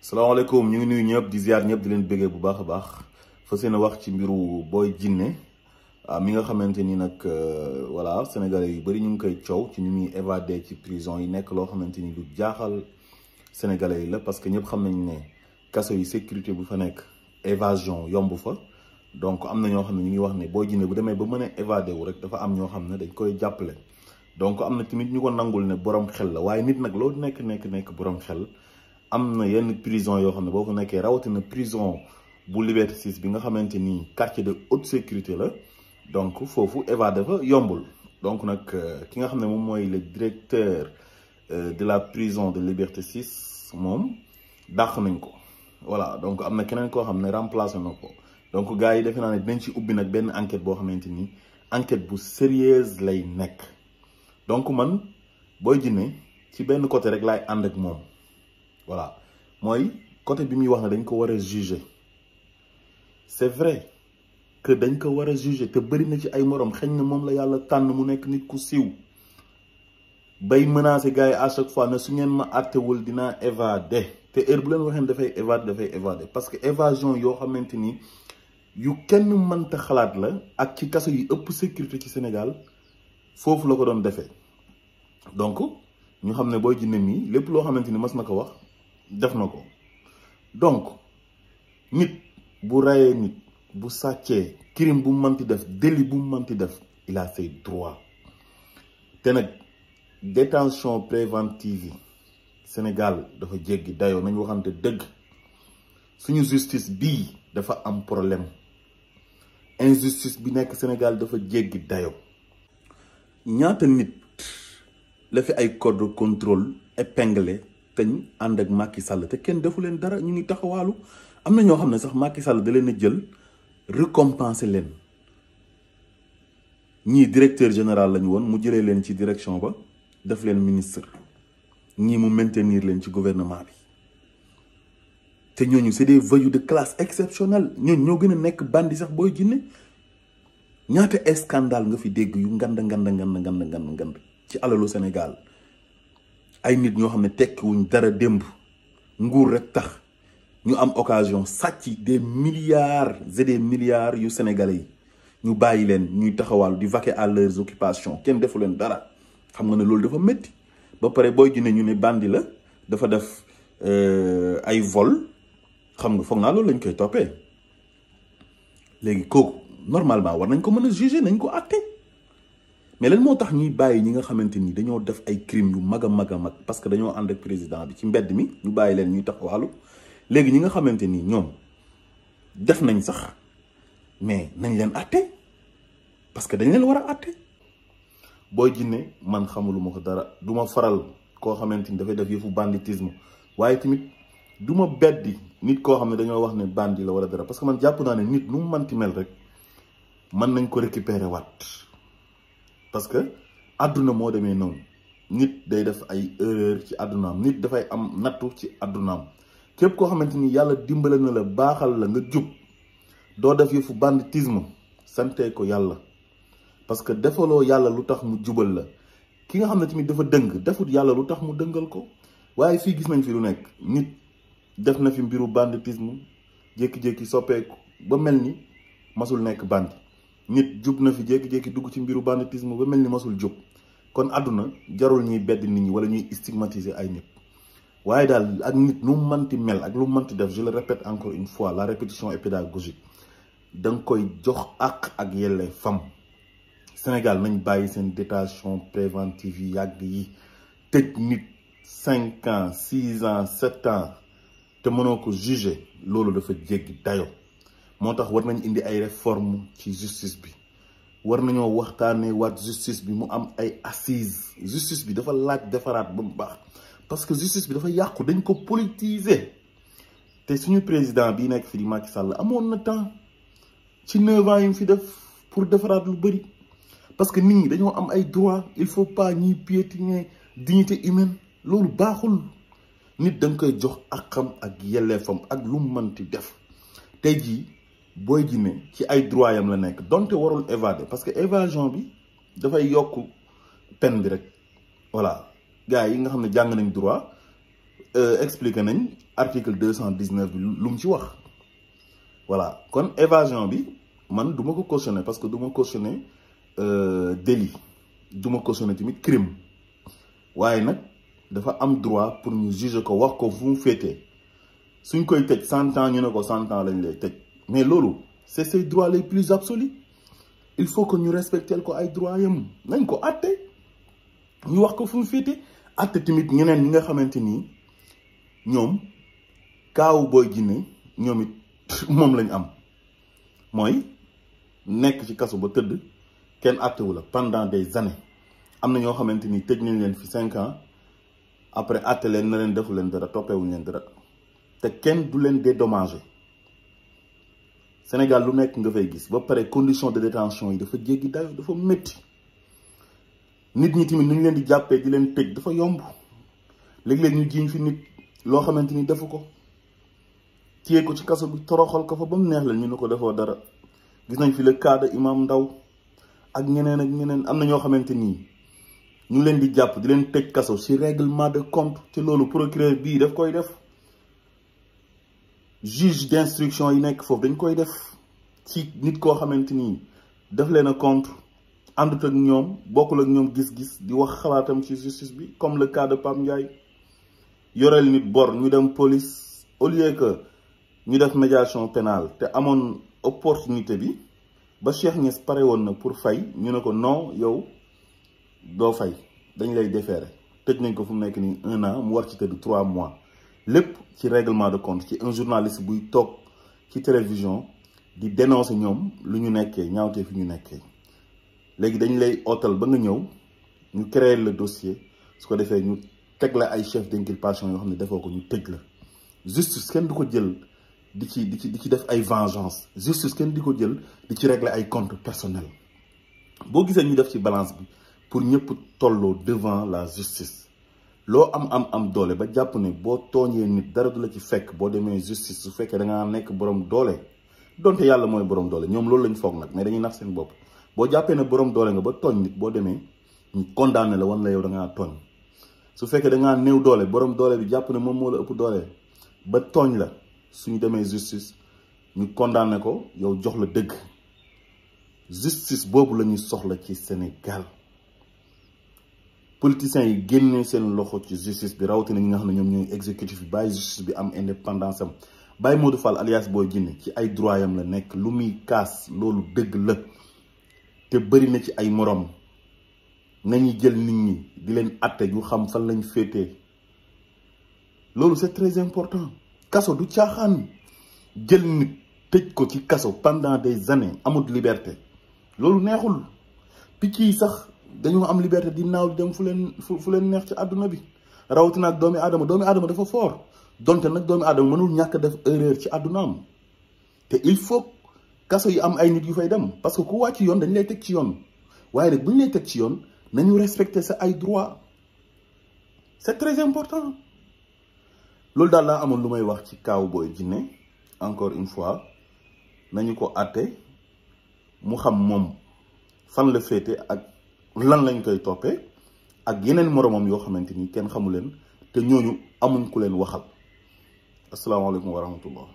salaamaaleykum ñu ngi nuyu ñëpp di ziar ñëpp di leen bëggee bu baax a baax fas yéene wax ci mbiru Boy Djiné mi nga xamante ni nag voilà sénégalais yu bëri ñu ngi koy coow ci ñu muy évadé ci prison yi nekk loo xamante ni lu jaaxal sénégalais yi la parce que ñëpp xam nañ ne kaso yi sécurité bu fa nekk évasion yomb fa donc am na ñoo xam ne ñu ngi wax ne Boy Djiné bu demee ba mën a évadé wu rek dafa am ñoo xam ne dañ koy jàppale donc am na tamit ñu ko nangul ne borom xel la waaye nit nag loolu nekk borom xel. am na yenn prison yoo xam ne boo ko nekkee rawatina prison bu Liberté 6 bi nga xamante ni quartier de haute sécurité la donc foofu évadé fa yombul donc nag ki nga xam ne moom mooy le directeur de la prison de Liberté 6 moom dàq nañ ko voilà donc am na keneen koo xam ne remplacé na ko donc gars yi defe naa ne dinañ ci ubbi nag benn enquête boo xamante ni enquête bu sérieuse lay nekk donc man Boy Djiné ci benn côté rek laay ànd ak moom. Voilà mooy côté bi muy wax ne dañ ko war a juger c'est vrai que dañ ko war a juger te bëri na ci ay morom xëy na moom la yàlla tànn mu nekk nit ku siiw bay menacer gars yi à chaque fois ne su ngeen ma àttewul dinaa évader te heure bu leen waxee dafay évader parce que évasion yoo xamante ni yu kenn mënta xalaat la ak ci kaso yi ëpp sécurité ci Sénégal foofu la ko doon defee donc ñu xam ne Boy Djiné mii lépp loo xamante ni mas na ko wax. def na ko donc nit bu rayee nit bu sàccee crime bu mu mënti def délit bu mu mënti def il a ses droits te nag détention préventive yi Sénégal dafa jéggi dayoo nañu waxante dëgg suñu justice bii dafa am problème injustice bi nekk Sénégal dafa jéggi dayoo ñaata nit la fi ay corps de contrôle épinglé teñ ànd ak Macky Sall te kenn defu leen dara ñu ngi taxawaalu am na ñoo xam ne sax Macky Sall da leen a jël récompenser leen ñii directeur général lañu woon mu jëlee leen ci direction ba def leen ministre ñii mu maintenir leen ci gouvernement bi te ñooñu c'est des voyous de classe exceptionnelle ñooñu ñoo gën a nekk bandi sax Boy Djiné ñaata scandale nga fi dégg yu ngand ci alalu Sénégal ay nit ñoo xam ne tekkiwuñ dara démb nguur rek tax ñu am occasion sàcc des milliards et des milliards yu sénégalais yi ñu bàyyi leen ñuy taxawal di vaquer à leurs occupations kenn defu leen dara xam nga ne loolu dafa métti ba pare Boy Djiné ñu ne bandi la dafa def ay vol xam nga foog naa loolu lañ koy toppee léegi kooku normalement war nañ ko mën a juger nañ ko àtte mais lan moo tax ñuy bàyyi ñi nga xamante ni dañoo def ay crimes yu mag a mag parce que dañoo ànd ak président bi ci mbedd mi ñu bàyyi leen ñuy taxawaalu léegi ñi nga xamante ni ñoom def nañ sax mais nañ leen àtte parce que dañ leen war a àtte. Boy Djiné man xamuluma ko dara du ma faral koo xamante ni dafay def yëfu banditisme waaye tamit du ma beddi nit koo xam ne dañoo wax ne bandi la wala dara parce que man jàpp naa ne nit nu mu manti mel rek mën nañ ko récupérer waat. parce que àdduna moo demee noonu nit day def ay erreur ci àddunaam nit dafay am nattu ci àddunaam képp koo xamante ni yàlla dimbale na la baaxal la nga jub doo def yëfu banditisme sante ko yàlla parce que defaloo yàlla lu tax mu jubal la ki nga xam ne tamit dafa dëng defut yàlla lu tax mu dëngal ko waaye fii gis nañ fi lu nekk nit def na fi mbiru banditisme jékki-jékki soppeeku ba mel ni masul nekk bandi nit jub na fi jékki-jékki dugg ci mbiru banditisme ba mel ni masul jub kon àdduna jarul ñuy bedd nit ñi wala ñuy stigmatiser ay nit waaye daal ak nit nu mu mënti mel ak lu mu mënti def je le répète encore une fois la répétition est pédagogique da nga koy jox àq ak yelleefam Sénégal nañ bàyyi seen détention préventive yi yàgg yi tëj nit 5 ans 6 ans 7 ans te mënoo ko juger loolu dafa jéggi dayo moo tax war nañ indi ay réforme ci justice bi war nañoo waxtaanee waat justice bi mu am ay assises justice bi dafa laaj defaraat ba mu baax parce que justice bi dafa yàqu dañ ko politiser te suñu président bii nekk fi di Macky Sall amoon na temps ci 9 ans yi mu fi def pour defaraat lu bëri parce que nit ñi dañoo am ay droits il faut pas ñuy piétiner dignité humaine loolu baaxul nit da nga koy jox akam ak yelleefam ak lu mu mënti def tey jii Boy Djiné ci ay droit yam la nekk donte warul évader parce que évasion bi dafay yokk peine bi rek voilà gars yi nga xam ne jàng nañ droit expliqué nañ article 219 bi lu mu ci wax voilà kon évasion bi man du ma ko cautionner parce que du ma cautionner délit du ma cautionner tamit crime waaye nag dafa am droit pour ñu juger ko wax ko fu mu féetee suñ koy tëj 100 ans ñu ne ko 100 ans lañ lay tëj mais loolu c'est ses droits les plus absolus il faut que ñu respecter ko ay droits yam nañ ko àtte ñu wax ko fu mu féete àtte tamit ñeneen ñi nga xamante ni ñoom kaawu Boy Djiné ñoom it moom lañ am mooy nekk ci kaso ba tëdd kenn àttewu la pendant des années am na ñoo xamante ni tëj nañ leen fi 5 ans après àtte leen na leen defu leen dara toppeewuñ leen dara te kenn du leen dédommager Sénégal lu nekk nga fay gis ba pare condition de détention yi dafa jéggi dayo dafa métti nit ñi tamit nu ñu leen di jàppee di leen tëj dafa yomb léeg-léeg ñu jiiñ fi nit loo xamante ni defu ko téye ko ci kaso bi toroxal ko fa ba mu neex leen ñu ne ko defoo dara gis nañ fi le cas de Imam Ndaw ak ñeneen am na ñoo xamante nii ñu leen di jàpp di leen tëj kaso ci règlement de compte te loolu procureur bii daf koy def juge d'instruction yi nekk foofu dañ koy def ci nit koo xamante ni daf leen a contre àndut ak ñoom bokkul ak ñoom gis-gis di wax xalaatam ci justice bi comme le cas de Pape Ndiaye yoreel nit bor ñu dem police au lieu que ñu def médiation pénale te amoon opportunité bi ba Cheikh Niass pare woon na pour fay ñu ne ko non yow doo fay dañ lay déférer tëj nañ ko fu mu nekk nii 1 an mu war ci tëdd 3 mois lépp ci règlement de compte ci un journaliste buy toog ci télévision di dénoncer ñoom lu ñu nekkee ñaawtee fi ñu nekkee léegi dañ lay ootal ba nga ñëw ñu créer le dossier su ko defee ñu teg la ay chef d'inculpation yoo xam ne defoo ko ñu tëj la justice kenn du ko jël di ci def ay vengeance justice kenn di ko jël di ci régler ay compte personnel boo gisee ñu def ci balance bi pour ñëpp tolloo devant la justice loo am doole ba jàpp ne boo tooñee nit dara du la ci fekk boo demee justice su fekkee da ngaa nekk borom doole donte yàlla mooy borom doole ñoom loolu lañ foog nag mais dañuy nax seen bopp boo jàppee ne borom doole nga ba tooñ nit boo demee ñu condamné la wan la yow da ngaa tooñ su fekkee da ngaa néew doole borom doole bi jàpp ne moom moo la ëpp doole ba tooñ la suñu demee justice ñu condamné ko yow jox la dëgg justice boobu la ñuy soxla ci Sénégal politiciens yi génnee seen loxo ci justice bi rawatina ñi nga xam ne ñoom ñooy exécutif bi bàyyi justice bi am indépendance am bàyyi Modou Fall alias Boy Djiné ci ay droit yam la nekk lu muy kaas loolu dëgg la te bëri na ci ay morom nañu jël nit ñi di leen atte yu xam fan lañ féetee loolu c'est très important kaso du caaxaan jël nit tëj ko ci kaso pendant des années amut liberté loolu neexul picc yi sax dañoo am liberté di naaw dem fu leen neex ci àdduna bi rawatina ak doomi aadama dafa fort donte nag doomi aadama mënul ñàkk def erreur ci àddunaam te il faut kaso yi am ay nit yu fay dem parce que ku wàcc yoon dañ lay teg ci yoon waaye nag bu ñu lay teg ci yoon nañu respecter sa ay droits c'est très important loolu daal laa amoon lu may wax ci kaaw Boy Djiné encore une fois nañu ko àtte mu xam moom fan la féete ak lan lañ koy toppee ak yeneen moromam yoo xamante ni kenn xamu leen te ñooñu amuñ ku leen waxal asalaamaaleykum wa rahmatullah